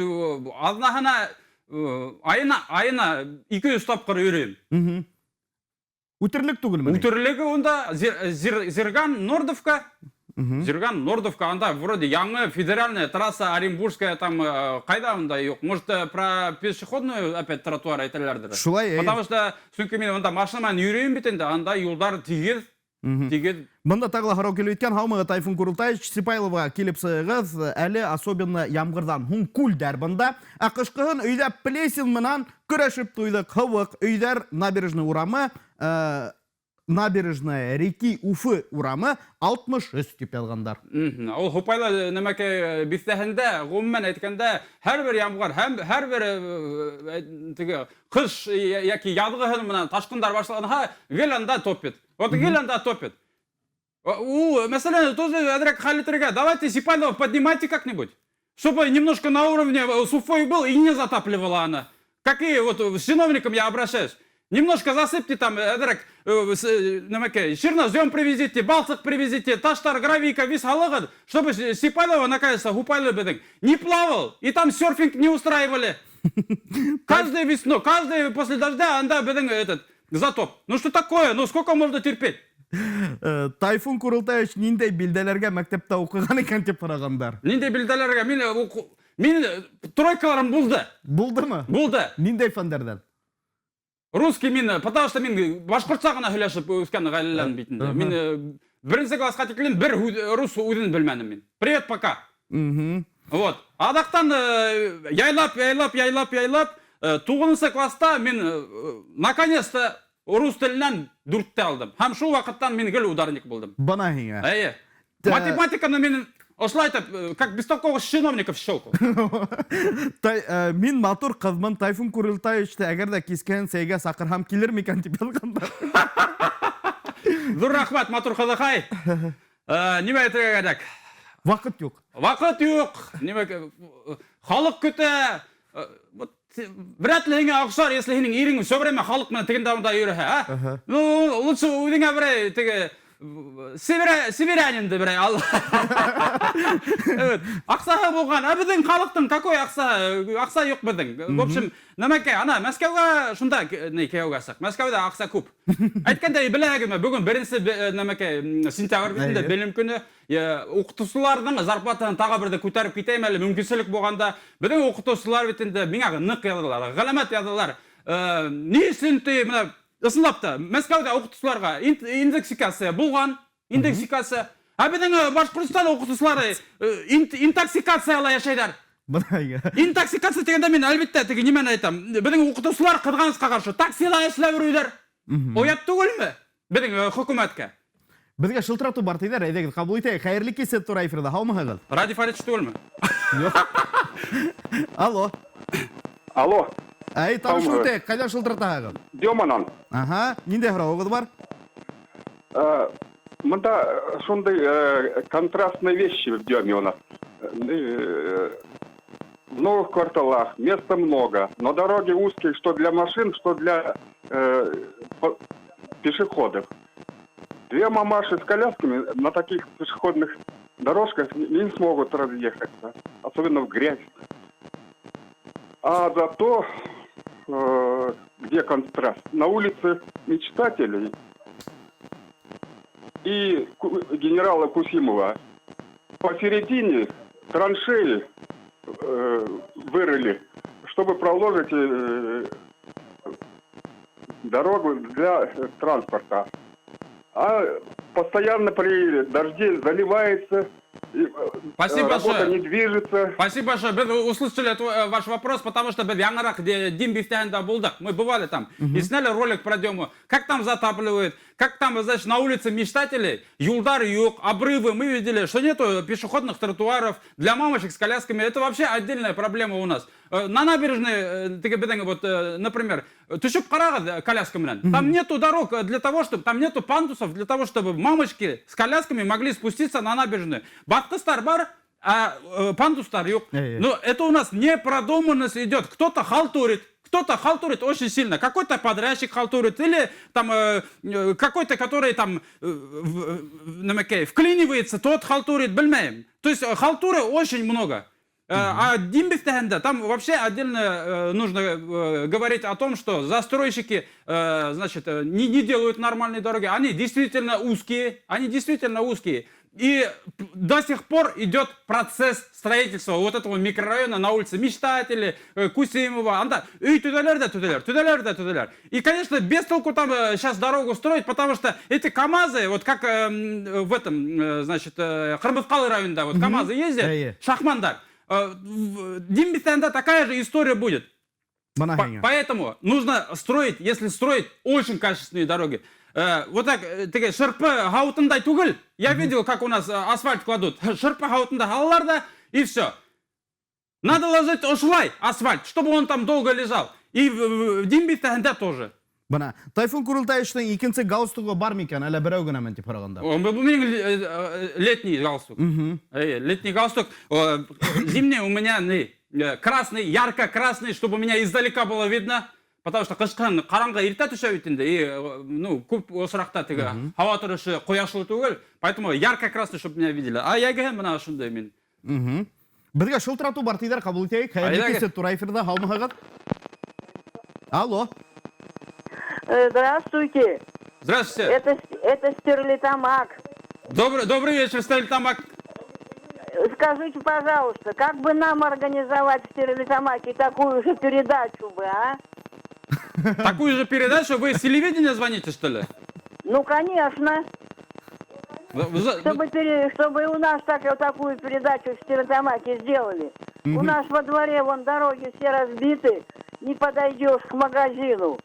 аҙнаһына, айына 200 тапҡыр йөрөйөм. Үтерлек түгелме? Үтерлеге унда Зерган, Нордовка. Зерган, Нордовка, анда вроде яңы федеральная трасса, Оренбургская, там ҡайҙа унда юҡ. Может, про пешеходную опять тротуар әйтәләрҙер. Шулай, әйе. Потому что, сөнки мин унда машина менән йөрөйөм бит инде, анда юлдар тигеҙ, тигеҙ. Бында тағы ла һорау килеп еткән. Һаумыһығыҙ, Тайфун Курултаевич, Сипайловға килеп сығығыҙ. Әле особенно ямғырҙан һуң күлдәр бында. Ә ҡышҡыһын өйҙә плесень менән көрәшеп туйҙыҡ. Һыуыҡ өйҙәр, Набережный урамы, набережная реки Уфы урамы 63 тип яҙғандар. Ул Һупайлы нәмәкәй биҫтәһендә, ғөмүмән әйткәндә, һәр бер ямғыр, һәм һәр бер теге ҡыш йәки яҙғыһын менән ташҡындар башланһа, гел анда топит. Вот гел анда топит. У, мәсәлән, тоже әҙерәк хәл итергә. Давайте Сипайлова поднимайте как-нибудь, чтобы немножко на уровне с Уфой был и не затапливала она. Какие вот с чиновником я обращаюсь. Немножко засыпьте там, әҙерәк, нәмәкәй, чернозем привезите, балсыҡ привезите, таштар, гравийка, вис һалығыҙ, чтобы Сипайлова, наконец-то, Һупайлы беҙҙең, не плавал, и там серфинг не устраивали. Каждую весну, каждый после дождя, анда беҙҙең этот затоп. Ну что такое? Ну сколько можно терпеть? Тайфун Курултаевич ниндәй билдәләргә мәктәптә уҡыған икән тип һорағандар. Ниндәй билдәләргә? Мин тройкаларым булды. Булдымы? Булды. Ниндәй фәндәрҙән? Русский мин, потому что мин башҡортса ғына һөйләшеп үҫкән ғаиләлән бит инде. Мин беренсе классҡа тиклем бер рус һүҙен белмәнем мин. Привет, пока. Вот. Аҙаҡтан яйлап, яйлап, яйлап, яйлап туғыҙынсы класста мин наконец-то рус теленән дүртте алдым. Һәм шул ваҡыттан мин гел ударник булдым. Бына һиңә. Эйе. Математиканы мин ошолай итеп, как бестолковых чиновников щелкал. Мин матур ҡыҙмын, Тайфун Курултаевичты әгәр ҙә кискеһен сәйгә саҡырһам килер микән тип яҙғандар. Ҙур рәхмәт, матур ҡыҙыҡай. Нимә әйтергә кәрәк? Ваҡыт юҡ. Ваҡыт юҡ. Нимә, халыҡ көтә. Вот, вряд ли һиңә оҡшар, если һинең ирең все время халыҡ менән тегендә унда йөрөһә, а? Ну, лучше үҙеңә берәй теге северянинды берәй ал. Evet. Аҡсаһы булған. Ә беҙҙең халыҡтың какой аҡса? Аҡса юҡ беҙҙең. В общем, нәмәкәй, ана Мәскәүгә шунда ни кейәүгә сыҡ. Мәскәүҙә аҡса күп. Әйткәндәй, беләһегеҙме, бөгөн беренсе нәмәкәй, сентябрь бит инде, белем көнө. Уҡытыусыларҙың зарплатаһын тағы берҙе күтәреп китәйем әле, мөмкинселек булғанда. Беҙҙең уҡытыусылар бит инде миңә ныҡ яҙҙылар, ғәләмәт яҙҙылар. Ни өсөн ти, бына ысынлап та, Мәскәүҙә уҡытыусыларға индексикация булған, индексикация. Ә беҙҙең Башҡортостан уҡытыусылары интоксикацияла йәшәйҙәр. Бына һиңә. Интоксикация тигәндә мин әлбиттә теге нимәне әйтәм. Беҙҙең уҡытыусылар ҡыҙғанысҡа ҡаршы таксила эшләп йөрөйҙәр. Оят түгелме беҙҙең хөкүмәткә? Беҙгә шылтыратыу бар тиҙәр, әйҙәгеҙ ҡабул итәйек. Хәйерле кис, тура эфирҙа. Һаумыһығыҙ? Радий Фаридович түгелме? Юҡ. Алло. Алло. Әй, танышып Һаумыһығыҙ. үтәйек. Ҡайҙан шылтыратаһығыҙ? Деманан. Аһа, ниндәй һорауығыҙ бар? Мында шундай контрастные вещи в Деме у нас. В новых кварталах места много, но дороги узкие, что для машин, что для пешеходов. Две мамаши с колясками на таких пешеходных дорожках не смогут разъехаться, особенно в грязь. А зато, где контраст? На улице Мечтателей и генерала Кусимова посередине траншеи вырыли, чтобы проложить дорогу для транспорта. А постоянно при дожде заливается, и Спасибо работа большое. Не движется. Спасибо большое. Беҙ услышали ваш вопрос, потому что беҙ яңыраҡ Дим биҫтәһендә булдыҡ. Мы бывали там. И сняли ролик про Дему. Как там затапливает, как там, значит, на улице Мечтателей, юлдар юҡ, обрывы. Мы видели, что нету пешеходных тротуаров для мамочек с колясками. Это вообще отдельная проблема у нас. На набережной, теге беҙҙең, вот, например, төшөп ҡарағыҙ коляска менән. Там нету дорог для того, чтобы, там нету пандусов для того, чтобы мамочки с колясками могли спуститься на набережную. Баҫҡыстар бар, а пандустар юҡ. Эйе. Но это у нас непродуманность идет. Кто-то халтурит очень сильно. Какой-то подрядчик халтурит или там какой-то, который там нәмәкәй, вклинивается, тот халтурит, белмәйем. То есть халтуры очень много. А Дим биҫтәһендә, там вообще отдельно нужно говорить о том, что застройщики, значит, не делают нормальные дороги. Они действительно узкие, они действительно узкие. И до сих пор идет процесс строительства вот этого микрорайона на улице Мечтатели, Кусимова. Анда өй төҙәләр ҙә төҙәләр, төҙәләр ҙә төҙәләр. И, конечно, без толку там сейчас дорогу строить, потому что эти КАМАЗы, вот как в этом, значит, Ҡырмыҫҡалы районында, вот КАМАЗы ездят, Эйе. Шахмандар. В Дим биҫтәһендә такая же история будет. Бына һиңә. Поэтому нужно строить, если строить, очень качественные дороги. Вот так, теге шырпы һауытындай түгел. Я видел, как у нас асфальт кладут. Шырпы һауытында һалалар ҙа, и все. Надо ложить ошолай асфальт, чтобы он там долго лежал. И в Дим биҫтәһендә тоже. Бына Тайфун Курултаевичтың икенсе галстугы бар микән, әллә берәү генәме тип һорағанда. Был минең летний галстук. Летний галстук. Зимний у меня не, красный, ярко-красный, чтобы меня издалека было видно. Потому что ҡышҡын ҡараңғы иртә төшә бит инде. И, ну, күп осраҡта теге һауа торошо ҡояшлы түгел. Поэтому ярко-красный, чтобы меня видели. А йәгеһе бына ошондай мин. Беҙгә шылтыратыу бар тиҙәр, ҡабул итәйек. Хәйерле Әйҙәгеҙ. Кис, тура эфирҙа, һаумыһығыҙ? Алло. Здравствуйте. Здравствуйте. Это Стерлитамак. Добрый вечер, Стерлитамак. Скажите, пожалуйста, как бы нам организовать в Стерлитамаке такую же передачу бы, а? Такую же передачу? Вы с телевидения звоните, что ли? Ну, конечно. Чтобы и у нас такую передачу в Стерлитамаке сделали. У нас во дворе вон дороги все разбиты, не подойдешь к магазину.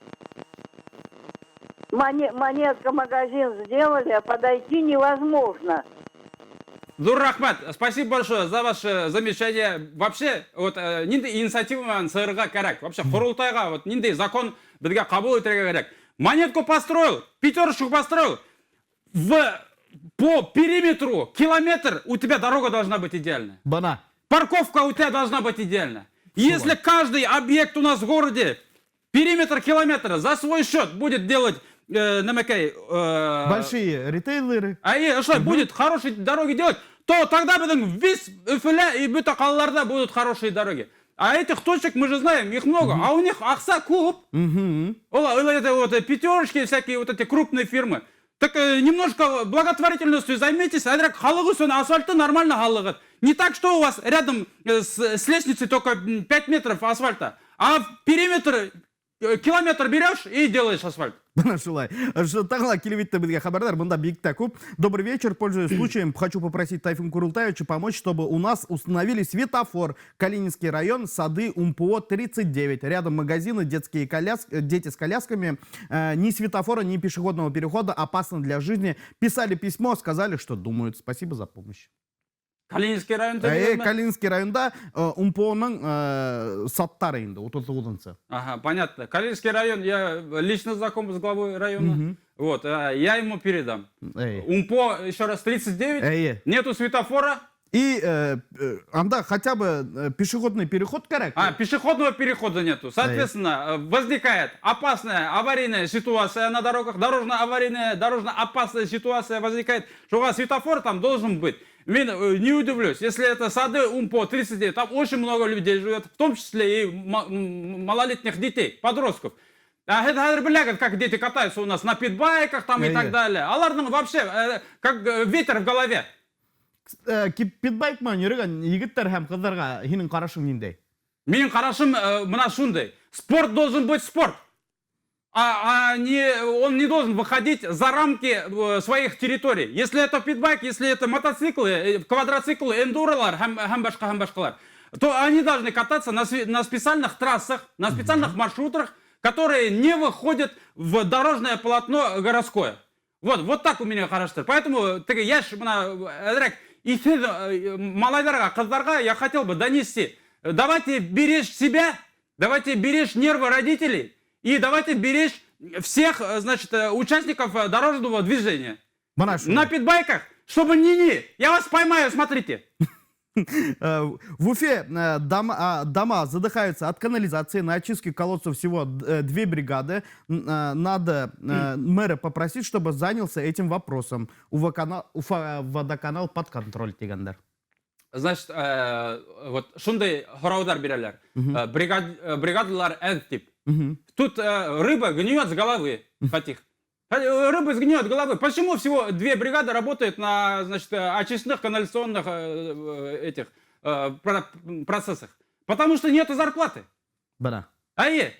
Монетка магазин сделали, а подойти невозможно. Ҙур рәхмәт, спасибо большое за ваше замечание. Вообще, вот ниндәй инициатива менән сығырға кәрәк. Вообще, ҡоролтайға вот ниндәй закон беҙгә ҡабул итергә кәрәк. Монетку построил, пятерочку построил. По периметру километр у тебя дорога должна быть идеальная. Бына. Парковка у тебя должна быть идеальна. Если каждый объект у нас в городе периметр километра за свой счет будет делать нәмәкәй, Большие ритейлеры. а и что, будет хорошие дороги делать, то тогда беҙҙең весь Өфөлә и бөтә ҡалаларҙа будут хорошие дороги. А этих точек мы же знаем, их много. А у них аҡса күп. О, это вот пятерочки всякие, вот эти крупные фирмы. Так немножко благотворительностью займитесь, әҙерәк халыҡ өсөн асфальтты нормально һалығыҙ. Не так, что у вас рядом с лестницей только 5 метров асфальта, а в периметр километр берешь и делаешь асфальт. Бына шулай. Тағы ла килеп етте беҙгә хәбәрҙәр, бында бик тә күп. Добрый вечер, пользуясь случаем, хочу попросить Тайфун Курултаевича помочь, чтобы у нас установили светофор. Калининский район, сады УМПО 39. Рядом магазины, детские дети с колясками. Ни светофора, ни пешеходного перехода, опасно для жизни. Писали письмо, сказали, что думают. Спасибо за помощь. Калининский район Калининский районда УМПОның садтары инде, 39-нсы. Ага, понятно. Калининский район, я лично знаком с главой района. Вот, я ему передам. Эй. УМПО, еще раз, 39. Эйе. Нету светофора. И анда хотя бы пешеходный переход кәрәк. А, пешеходного перехода нету. Соответственно, возникает опасная аварийная ситуация на дорогах, дорожно-аварийная, дорожно-опасная ситуация возникает. Что светофор там должен быть. Мин не удивлюсь, если это сады УМПО 39, там очень много людей живет, в том числе и малолетних детей, подростков. А это хәҙер беләгеҙ, как дети катаются у нас на питбайках там и так далее. Уларҙың вообще как ветер в голове. Питбайк менән йөрөгән егеттәр һәм ҡыҙҙарға һинең ҡарашың ниндәй? Минең ҡарашым мына шундай. Спорт должен быть спорт. А не, он не должен выходить за рамки своих территорий. Если это питбайк, если это мотоциклы, квадроциклы, эндуролар, һәм башҡа, һәм башҡалар, то они должны кататься на специальных трассах, на специальных маршрутах, которые не выходят в дорожное полотно городское. Вот так у меня ҡараштыр. Поэтому теге йәш мына әҙерәк иҫһеҙ малайҙарға, ҡыҙҙарға я хотел бы донести. Давайте беречь себя, давайте беречь нервы родителей и давайте беречь всех, значит, участников дорожного движения. Мына шу. На питбайках, чтобы не-не, я вас поймаю, смотрите. В Уфе дома задыхаются от канализации. На очистке колодцев всего две бригады. Надо мэра попросить, чтобы занялся этим вопросом. Уфа водоканал под контроль тигәндәр. Значит, вот шундай һорауҙар бирәләр. Бригадалар әҙ тип. Тут рыба гниет с головы, Фатих. Рыба сгниет с головы. Почему всего две бригады работают на, значит, очистных канализационных этих процессах? Потому что нету зарплаты. Бына. Ай,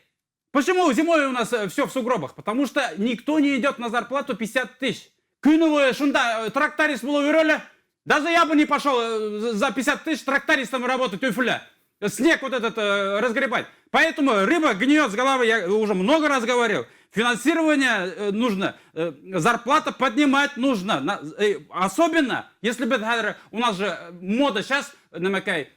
почему зимой у нас все в сугробах? Потому что никто не идет на зарплату 50 тысяч. Көнө буйы шунда тракторист булып йөрөй. Даже я бы не пошел за 50 тысяч трактористом работать Өфөлә. Снег вот этот разгребать. Поэтому рыба гниет с головы, я уже много раз говорил. Финансирование нужно, зарплата поднимать нужно. Особенно, если бы у нас же мода сейчас, нәмәкәй,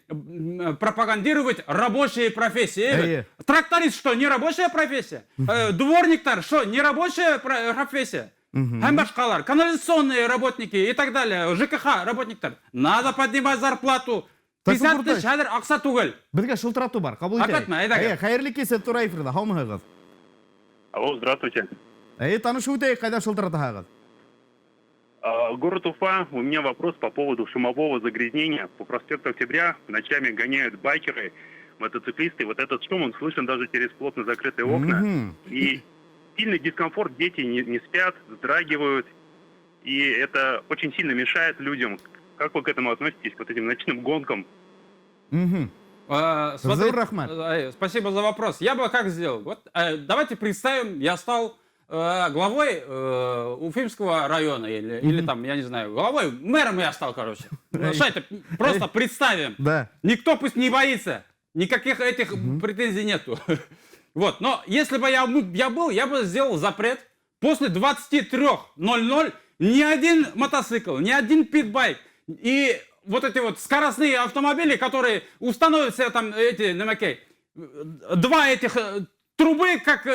пропагандировать рабочие профессии. Эйе. Тракторист что, не рабочая профессия? Дворниктар что, не рабочая профессия? Һәм башҡалар, канализационные работники и так далее, ЖКХ работниктар. Надо поднимать зарплату. Тайфун 50 тысяч хәҙер аҡса түгел. Беҙгә шылтыратыу бар, ҡабул итәйек. Әпәтме, әйҙәгеҙ. Эйе, хәйерле кис, тура эфирҙа, һаумыһығыҙ? Алло, здравствуйте. Эйе, танышып үтәйек, ҡайҙан шылтыратаһығыҙ? Город Уфа. У меня вопрос по поводу шумового загрязнения. По проспекту Октября ночами гоняют байкеры, мотоциклисты. Вот этот шум, он слышен даже через плотно закрытые окна. Мгм. И сильный дискомфорт, дети не спят, вздрагивают. И это очень сильно мешает людям. Как вы к этому относитесь, к вот этим ночным гонкам? Мгм. Смотри, Ҙур рәхмәт. Спасибо за вопрос. Я бы как сделал? Вот, давайте представим, я стал главой Уфимского района или там, я не знаю, главой, мэром я стал, короче. Ну, что это, просто представим. Да. Никто пусть не боится. Никаких этих претензий нету. Вот, но если бы я был, я бы сделал запрет. После 23:00 ни один мотоцикл, ни один питбайк и вот эти вот скоростные автомобили, которые установят себе там эти, нәмәкәй, два этих трубы, как,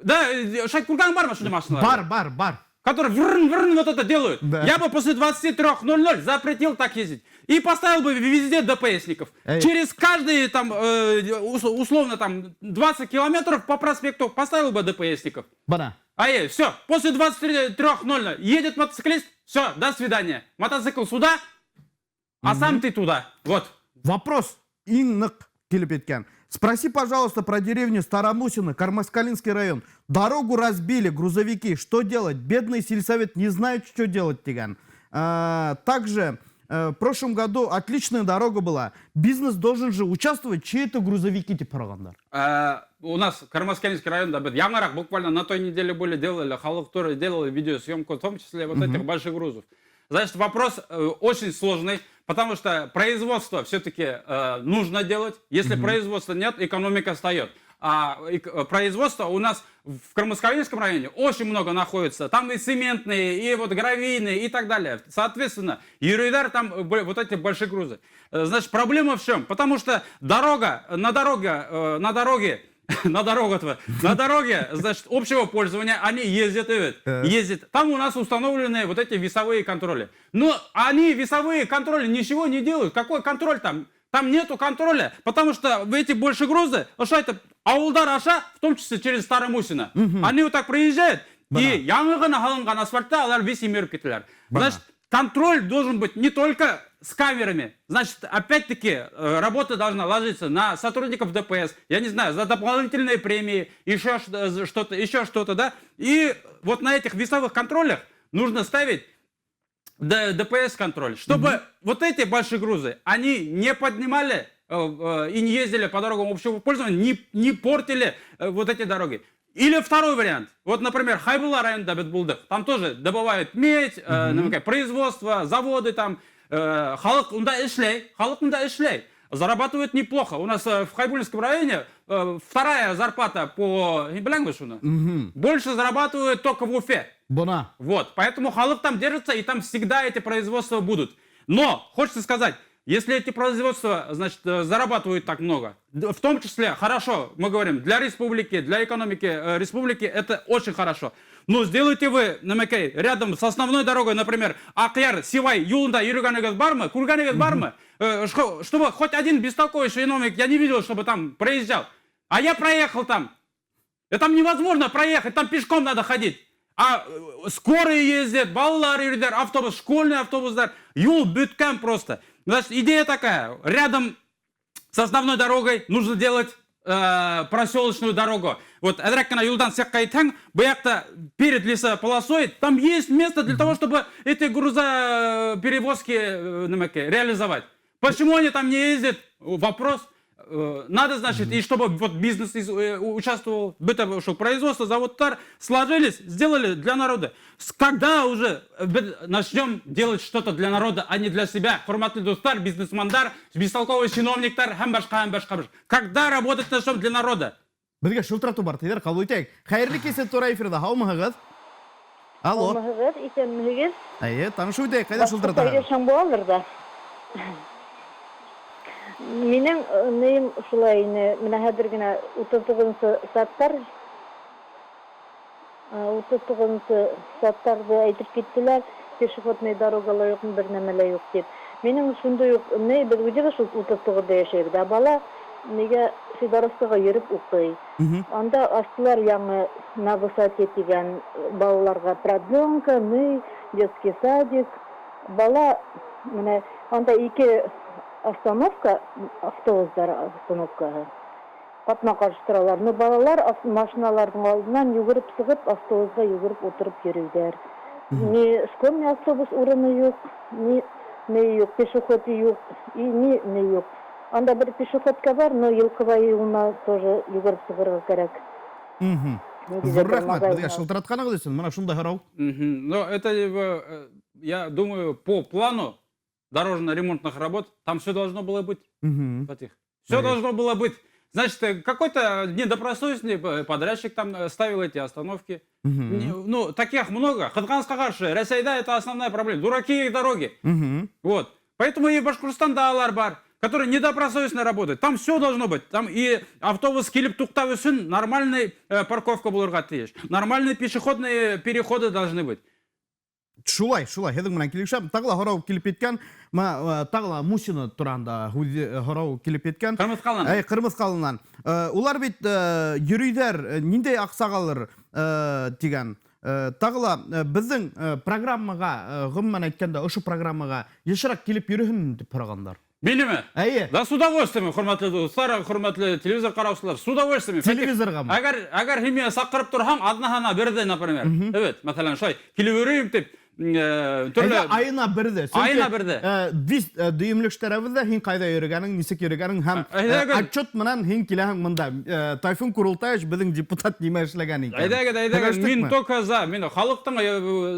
да, шулай күргән бармы шундай машиналар? Бар, бар, бар. Которые врн-врн вот это делают. Да. Я бы после 23:00 запретил так ездить. И поставил бы везде ДПСников. Эй. Через каждые там, условно там 20 километров по проспекту поставил бы ДПСников. Бына. А все, после 23:00 едет мотоциклист, все, до свидания. Мотоцикл сюда, а сам ты туда. Вот. Вопрос иң ныҡ килеп еткән. Спроси, пожалуйста, про деревню Старомусино, Кармаскалинский район. Дорогу разбили, грузовики. Что делать? Бедный сельсовет не знает, что делать, тигән. Также в прошлом году отличная дорога была. Бизнес должен же участвовать. Чьи это грузовики тип һорағандар? У нас Кармаскалинский район, да, яңыраҡ буквально на той неделе были, делали, халыҡ тоже делали видеосъемку, в том числе вот этих больших грузов. Значит, вопрос очень сложный, потому что производство все-таки нужно делать. Если производства нет, экономика встает. А производство у нас в Кармаскалинском районе очень много находится. Там и цементные, и вот гравийные, и так далее. Соответственно, йөрөйҙәр там вот эти большие грузы. Значит, проблема в чем? Потому что дорога, на дороге, на дороге На дорогу. На дороге, значит, общего пользования они ездят, и ездят. Там у нас установлены вот эти весовые контроли. Но они, весовые контроли, ничего не делают. Какой контроль там? Там нету контроля, потому что в эти больше грузы, ну что это, ауылдар аша, в том числе через Старомусино, они вот так проезжают, и яңы ғына һалынған асфальтта улар весь емереп китәләр. Значит, контроль должен быть не только с камерами. Значит, опять-таки, работа должна ложиться на сотрудников ДПС, я не знаю, за дополнительные премии, еще что-то, да. И вот на этих весовых контролях нужно ставить ДПС-контроль, чтобы вот эти большие грузы, они не поднимали и не ездили по дорогам общего пользования, не портили вот эти дороги. Или второй вариант. Вот, например, Хайбулла районында беҙ булдыҡ. Там тоже добывают медь, например, производство, заводы там. Халыҡ унда эшләй, халыҡ унда эшләй. Зарабатывают неплохо. У нас в Хайбуллинском районе вторая зарплата по... Беләңме шуны? Больше зарабатывают только в Уфе. Бына. Вот, поэтому халыҡ там держится, и там всегда эти производства будут. Но, хочется сказать, если эти производства, значит, зарабатывают так много, в том числе, хорошо, мы говорим, для республики, для экономики республики это очень хорошо. Но сделайте вы, нәмәкәй, рядом с основной дорогой, например, Аҡъяр, Сивай, юлында йөрөгәнегеҙ бармы, күргәнегеҙ бармы? Чтобы хоть один бестолковый чиновник, я не видел, чтобы там проезжал. А я проехал там. Да там невозможно проехать, там пешком надо ходить. А скорые ездят, балалар йөрөйҙәр, автобус, школьный автобустар. Юл бөткән просто. Значит, идея такая. Рядом с основной дорогой нужно делать проселочную дорогу. Вот әҙерәк кенә юлдан ситкә китһәң, был яҡта перед лесополосой, там есть место для того, чтобы эти грузоперевозки нәмәкәй, реализовать. Почему они там не ездят? Вопрос. Надо, значит, и чтобы вот бизнес участвовал, бөтә что производство, заводтар сложились, сделали для народа. Когда уже начнем делать что-то для народа, а не для себя? Хөрмәтле дуҫтар, бизнесмендар, бестолковый чиновниктар, һәм башҡа, һәм башҡа. Когда работать начнем для народа? Беҙгә шылтыратыу бар, тиҙәр, ҡабул итәйек. Хәйерле кис, тура эфирҙа, һаумыһығыҙ? Алло. Һаумыһығыҙ, иҫәнмеһегеҙ? Эйе, танышып үтәйек, ҡайҙан шылтыратаһығыҙ? Башҡортса булалыр ҙа. Минең нейем шулай ине, менә хәҙер генә 39-нсы саттар, 39-нсы саттарҙы әйтеп киттеләр, пешеходный дорогалар юҡ, бер нәмә лә юҡ тип. Минең шундай уҡ, ни, беҙ үҙебеҙ шул 39-да йәшәйбеҙ, ә бала нигә Сидоровскаға йөрөп уҡый. Анда астылар яңы «На высоте» тигән балаларға продленка, ни, детский садик. Бала менә анда ике остановка, автобустар остановкаһы. Ҡапма-ҡаршы торалар. Но балалар машиналарҙың алдынан йүгереп сығып, автобусға йүгереп ултырып йөрөйҙәр. Ни школьный автобус урыны юҡ, ни ни юҡ, пешеход юҡ, и ни ни юҡ. Анда бер пешеходка бар, но Йылҡыбай юлына тоже йүгереп сығырға кәрәк. Ни Ҙур тиҙәр, рәхмәт, магазин беҙгә шылтыратҡанығыҙ өсөн. Менә шундай һорау. Но это, я думаю, по плану дорожно-ремонтных работ там все должно было быть. Фатих. Все должно было быть. Значит, какой-то недобросовестный подрядчик там ставил эти остановки. Ну, таких много. Ҡыҙғанысҡа ҡаршы, Рәсәйҙә это основная проблема. Дураки их дороги. Вот. Поэтому и в Башҡортостанда улар бар, которые недобросовестно работают. Там все должно быть. Там и автобус килеп туҡтау өсөн нормальный парковка булырға тейеш. Нормальные пешеходные переходы должны быть. Шулай, шулай, һеҙҙең менән килешәм. Тағы ла һорау килеп еткән. Мына тағы ла Мусина тураһында һорау килеп еткән. Ҡырмыҫҡалынан. Әй, Ҡырмыҫҡалынан. Улар бит йөрөйҙәр, ниндәй аҡсағалыр тигән. Тағы ла беҙҙең программаға, ғөмүмән әйткәндә, ошо программаға йышыраҡ килеп йөрөһөн тип һорағандар. Минеме? Әйе. Да с удовольствием, хөрмәтле дуҫтар, хөрмәтле телевизор ҡараусылар, с удовольствием. Телевизорғамы? Әгәр һин мине саҡырып торһаң, аҙнаһына берҙе, например. Evet, мәҫәлән, шулай, килеп йөрөйөм тип, төрлө Әйҙә, айына берҙе. Сөнки, Айына берҙе. Беҙ дөйөмлөштәребеҙ ҙә һин ҡайҙа йөрөгәнең, нисек йөрөгәнең һәм, Әйҙәгеҙ. Отчет менән һин киләһең мында. Тайфун Курултаевич беҙҙең депутат нимә эшләгән икән? Әйҙәгеҙ, әйҙәгеҙ, Һөйләштекме? мин только за. Мин халыҡтың,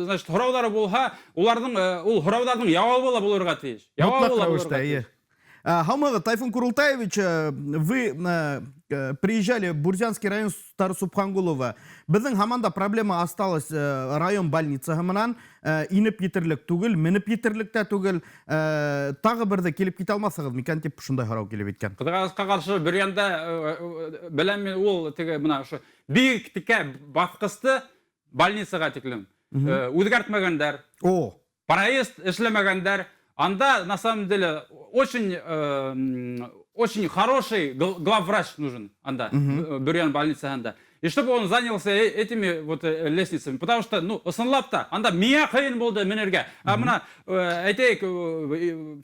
значит, һорауҙары булһа, уларҙың, ул һорауҙарҙың яуабы ла булырға тейеш. Яуабы Мотлаҡ ла рәүештә, булырға эйе. тейеш. Һаумыһығыҙ, Тайфун Курултаевич, вы приезжали в Бурзянский район Старосубхангулова. Беҙҙең һаман да проблема осталась район больницаһы менән. Инеп етерлек түгел, менеп етерлек тә түгел. Тағы берҙе килеп китә алмаҫһығыҙ микән тип шундай һорау килеп еткән. Ҡыҙғанысҡа ҡаршы, Бөрйәндә беләм мин ул теге бына ошо бик текә баҫҡысты больницаға тиклем үҙгәртмәгәндәр. О. Проезд эшләмәгәндәр. Анда на самом деле очень очень хороший главврач нужен анда, Бөрйән больницаһында. И чтобы он занялся этими вот лестницами, потому что, ну, ысынлап та, анда миңә ҡыйын булды менергә. Ә мына, әйтәйек,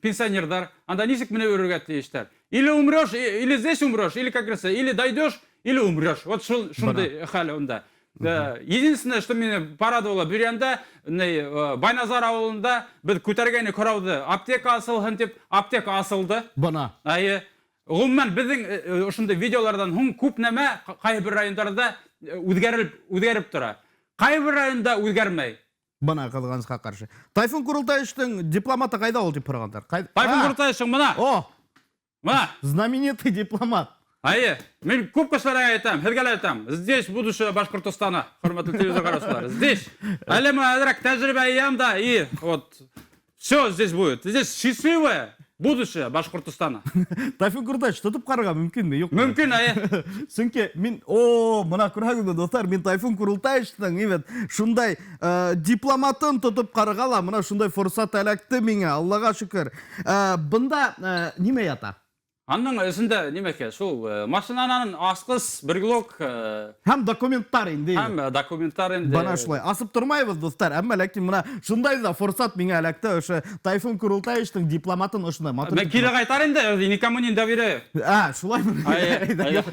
пенсионерҙар, анда нисек менеп йөрөргә тейештәр? Или умрешь, или здесь умрешь, или, как говорится, или дойдешь, или умрешь. Вот шул, шундай хәл унда. Единственное, что меня порадовало, Бөрйәндә, Байназар ауылында беҙ күтәргәйнек һорауҙы, аптека асылһын тип, аптека асылды. Бына. Әйе. Ғөмүмән, беҙҙең ошондай видеоларҙан һуң күп нәмә ҡайһы бер райондарҙа үҙгәреп тора. Ҡайһы бер районда үҙгәрмәй. Бына ҡыҙғанысҡа ҡаршы. Тайфун Курултаевичтың дипломаты ҡайҙа ул тип һорағандар. Тайфун Курултаевичтың мына. О! Мына. Знаменитый дипломат. Әйе, мин күп кешеләргә әйтәм, һеҙгә лә әйтәм. Здесь будущее Башҡортостана, хөрмәтле телевизор ҡараусылар. Здесь. Әле мин әҙерәк тәжрибә йыям да, и вот все здесь будет. Здесь счастливое будущее Башҡортостана. Тайфун Курултаевич, тотоп ҡарарға мөмкинме? Юҡмы? Мөмкин, әйе. Сөнки мин, о, мына күрһәгеҙме, дуҫтар, мин Тайфун Курултаевичтың, evet, шундай дипломатын тотоп ҡарарға ла, мына шундай форсат эләкте миңә, Аллаға шөкөр. Бында нимә ята? Аның эсендә нимәкә, шул машинаның асҡыс, бер глок, Һәм документтар инде. Һәм документтар инде. Бына шулай. Асып тормайбыҙ, дуҫтар, әммә ләкин мына шундай ҙа форсат миңә эләкте, ошо Тайфун Курултаевичтың дипломатын ошондай матур Мин кире ҡайтар инде, никому не доверяю. А, шулаймы? Әйе, әйе.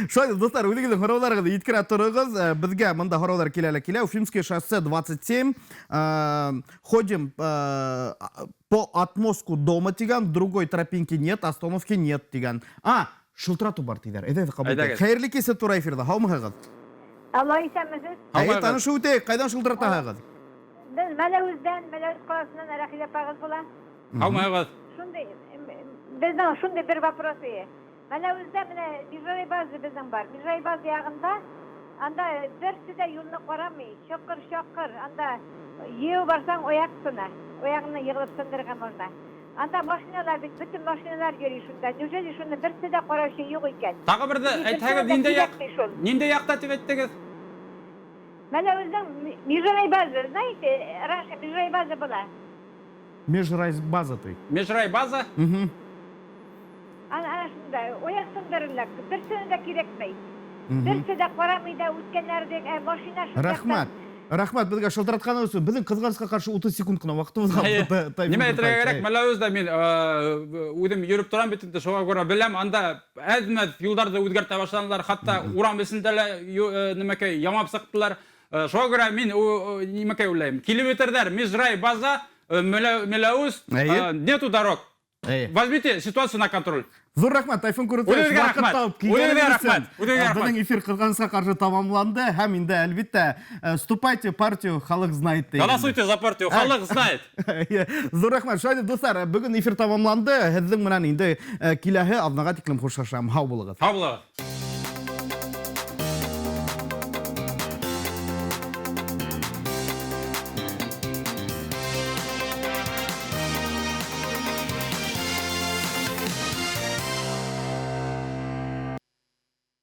Шулай, дуҫтар, үҙегеҙҙең һорауҙарығыҙҙы еткерә тороғоҙ. Беҙгә мында һорауҙар килә лә килә. Уфимское шоссе 27. Ходим по отмостку дома тигән, другой тропинки нет, остановки нет тигән. А, шылтыратыу бар тиҙәр. Әйҙә, әйҙә, ҡабул итәйек. Әйҙәгеҙ. Хәйерле кисә, тура эфирҙа. Һаумыһығыҙ? Алло, иҫәнмеһегеҙ? Әйе, Һаумыһығыҙ. танышып үтәйек. Ҡайҙан шылтыратаһығыҙ? Беҙ Мәләүездән, Мәләүез ҡалаһынан Рәхилә апағыҙ була. Һаумыһығыҙ. Шундай, беҙҙең шундай бер вопрос ие. Мәләүездә менә Межрайбаза беҙҙең бар. Межрайбаза яғында анда берсе дә юлны ҡарамай, чоҡыр-чоҡыр. Анда йыйыу барсаң аяҡ сына, аяғыңны йығылып сындырырға можно. Анда машиналар бит, бөтөн машиналар йөрөй шунда. Неужели шуны берсе дә ҡараусы юҡ икән? Тағы берҙе Берсе әйтһәгеҙ, дә ниндәй яҡ? кирәкмәй шул. Ниндәй яҡта тип әйттегеҙ? Мәләүездең Межрайбаза, знаете, раньше Межрайбаза была. Межрайбаза ты. Межрайбаза? Ана шунда, аяҡ сындырырлыҡ, берсенә дә кирәкмәй. Берсе дә ҡарамай да үткәннәрҙең, машина шул Рәхмәт. Рәхмәт беҙгә шылтыратҡанығыҙ өсөн. Беҙҙең ҡыҙғанысҡа ҡаршы 30 секунд ҡына ваҡытыбыҙ ҡалды. Әйе. Тайфун Нимә әйтергә Курултаевич, кәрәк? әйе. Мәләүездә мин, үҙем йөрөп торам бит инде, шуға күрә беләм, анда әҙ-мәҙ юлдарҙы үҙгәртә башланылар, хатта урам эсендә лә нимәкәй ямап сыҡтылар. Шуға күрә мин, нимәкәй уйлайым. Килеп етерҙәр, Межрайбаза, Мәләүез, Әйе. нету дорог. Әйе. Возьмите ситуацию на контроль. Ҙур рәхмәт, Тайфун Курултаевич, Үҙегеҙгә ваҡыт рәхмәт. табып Үҙегеҙгә килгәнегеҙ рәхмәт. өсөн. Үҙегеҙгә рәхмәт. Беҙҙең эфир ҡыҙғанысҡа ҡаршы тамамланды. Һәм инде, әлбиттә, вступайте в партию, халыҡ знает тигән. Голосуйте за партию, халыҡ знает. Әйе. Ҙур рәхмәт. Шулай итеп, дуҫтар, бөгөн эфир тамамланды. Һеҙҙең менән инде, киләһе аҙнаға тиклем хушлашам. Һау булығыҙ. Һау булығыҙ.